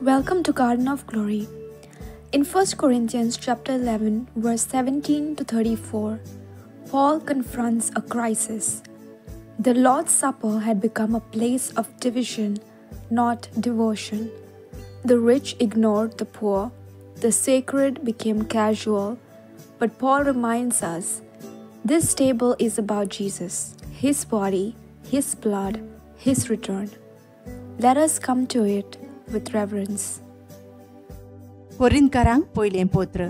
Welcome to Garden of Glory. In 1 Corinthians chapter 11, verse 17 to 34, Paul confronts a crisis. The Lord's Supper had become a place of division, not devotion. The rich ignored the poor, the sacred became casual, but Paul reminds us, this table is about Jesus, his body, his blood, his return. Let us come to it with reverence. कोरिंतकारांक पयलें पत्र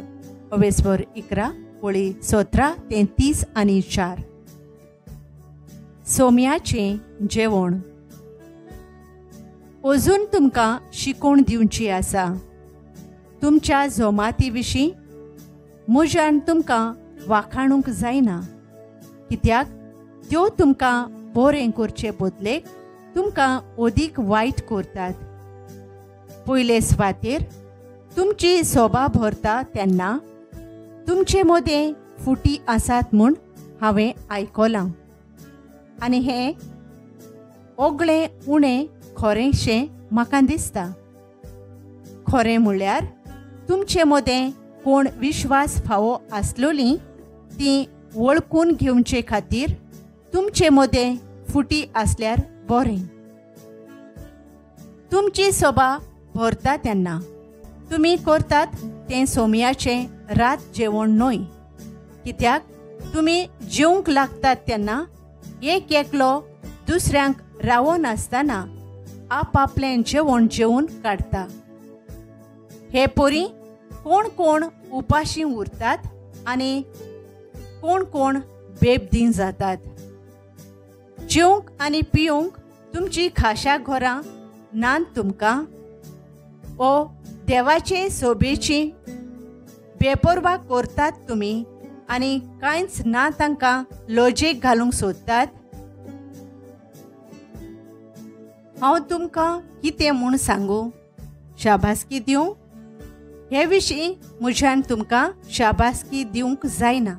अवेस्वर 11 वळी 17 ते 34. सोम्याचें जेवण. अजून तुमकां शिकोवण दिवची आसा. तुमच्या जोमाती विशीं म्हज्यान तुमकां वाखाणूंक जायना, कित्याक त्यो तुमकां बरें करचे बदलेक तुमकां अदीक वायट करतात. पयले सुवातेर तुमची सोबा भरता तेन्ना तुमचे मदें फुटी आसात म्हूण हांवें आयकलां, आनी हें ओगळें उणें खरेंशें म्हाका दिसता. खरें म्हळ्यार तुमचे मदें कोण विश्वास फावो आसलोलीं तीं वळखून घेवचे खातीर तुमचे मदें फुटी आसल्यार बरें. तुमची सोबा भरता तेन्ना तुमी करतात तें सोम्याचें रात जेवण न्हय, कित्याक तुमी जेवंक लागतात तेन्ना एक एकलो दुसऱ्यांक रावनासतना आपआपलें जेवण जेवन काडटा. हे परी कोण कोण उपाशी उरतात आनी कोण कोण बेबदीन जातात. जेवंक आनी पिवंक तुमची खाशा घरां नान तुमकां ओ देवाचे सोबेची बेपर्वा करतात तुमी आनी कांयच ना तांकां लजेक घालूंक सोदतात. हांव तुमकां कितें म्हूण सांगूं? शाबासकी दिवं? हे विशीं म्हज्यान तुमकां शाबासकी दिवंक जायना.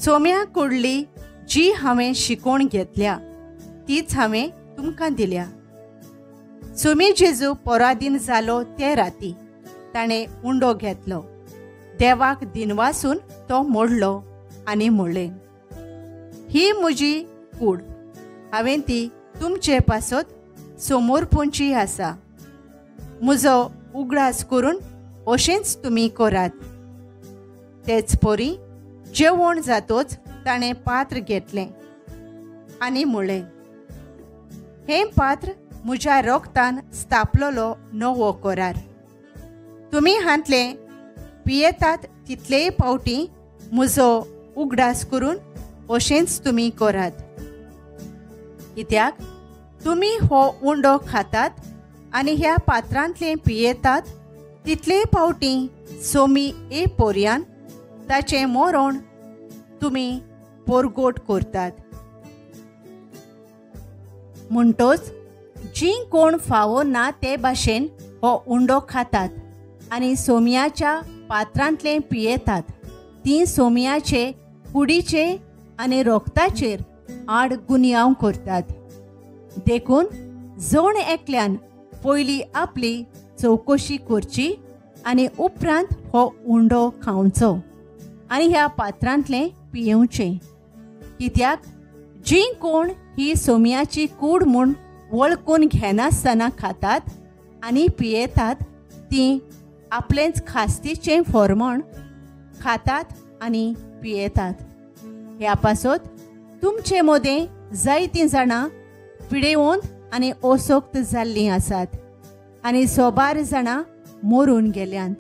सोम्या कडली जी हांवें शिकोवण घेतल्या तीच हांवें तुमकां दिल्या. सोमी जेजू परादीन जालो ते राती ताणें उंडो घेतलो, देवाक दिनवासून तो मोडलो आनी म्हणलें, ही म्हजी कूड, हांवें ती तुमचे पासत समर्पणची आसा. म्हजो उगडास करून अशेंच तुमी करात. तेच परी जेवण जातोच ताणें पात्र घेतलें आनी म्हणलें, हें पात्र म्हज्या रोगतान स्थापलेलो नवो करार. तुमी हांतले पियेतात तितलेय पावटी म्हजो उगडास करून अशेंच तुमी करात. कित्याक तुमी हो उंडो खातात आनी ह्या पात्रांतलें पियेतात तितलेय पावटी सोमी ए पोरयान ताचें मरण तुमी पोरगोट करतात. म्हणटोच जीं कोण फावो ना ते भाशेन हो उंडो खातात आनी सोम्याच्या पात्रांतलें पियेतात तीं सोम्याचे कुडीचे आनी रोगताचेर आड गुन्यांव करतात. देखून जण एकल्यान पयली आपली चवकशी करची आनी उपरांत हो उंडो खावचो आनी ह्या पात्रांतलें पियेवचें. कित्याक जीं कोण ही सोम्याची कूड म्हूण वळखून घेनासतना खातात आनी पियेतात तीं आपलेंच खास्तीचें फॉर्मण खातात आनी पियेतात. ह्या पासत तुमचे मदें जायतीं जाणां पिडेवंत आनी असक्त जाल्लीं आसात आनी सोबार जाणां मरून गेल्यांत.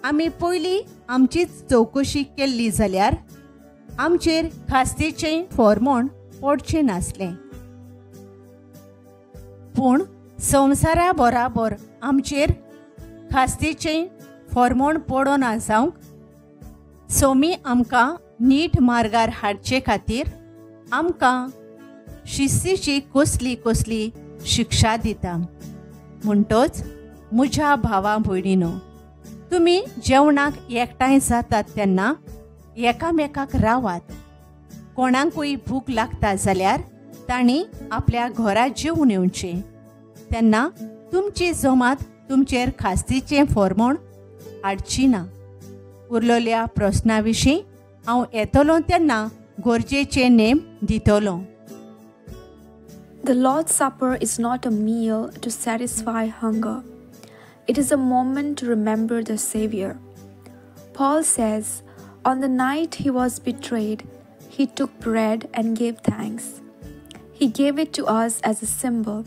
आमी पयलीं आमचीच चवकशी केल्ली जाल्यार आमचेर खास्तीचें फॉर्मण पडचें नासलें. पूण संवसारा बराबर आमचेर खास्तीचें फॉर्मण पडना जावंक सोमी आमकां नीट मार्गार हाडचे खातीर आमकां शिस्तीची कसली कसली शिक्षा दिता. म्हणटोच म्हज्या भावा भयणीनो, तुमी जेवणाक एकठांय जातात तेन्ना एकामेकाक रावात. कोणाकूय भूक लागता जाल्यार तांणी आपल्या घरा जेवन येवचें, तेन्ना तुमची जमात तुमचेर खास्तीचें फॉर्मोण हाडची ना. उरलेल्या प्रस्ना विशीं हांव येतलो तेन्ना गरजेचे नेम दितलो. The Lord's Supper is not a meal to satisfy hunger. It is a moment to remember the Savior. Paul says, on the night he was betrayed, he took bread and gave thanks. He gave it to us as a symbol,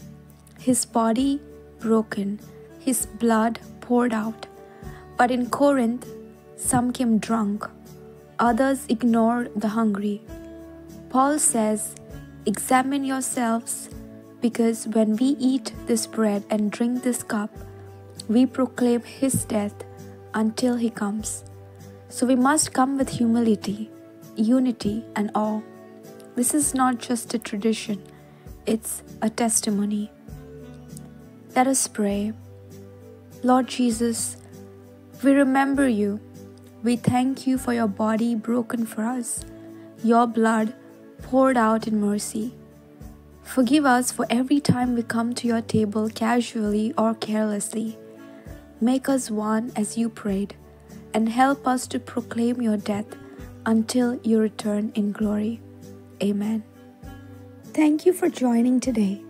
his body broken, his blood poured out. But in Corinth, some came drunk, others ignored the hungry. Paul says, examine yourselves, because when we eat this bread and drink this cup, we proclaim his death until he comes. So we must come with humility, unity, and awe. This is not just a tradition, it's a testimony. Let us pray. Lord Jesus, we remember you. We thank you for your body broken for us, your blood poured out in mercy. Forgive us for every time we come to your table casually or carelessly. Make us one as you prayed, and help us to proclaim your death until you return in glory. Amen. Thank you for joining today.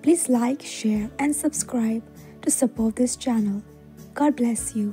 Please like, share, and subscribe to support this channel. God bless you.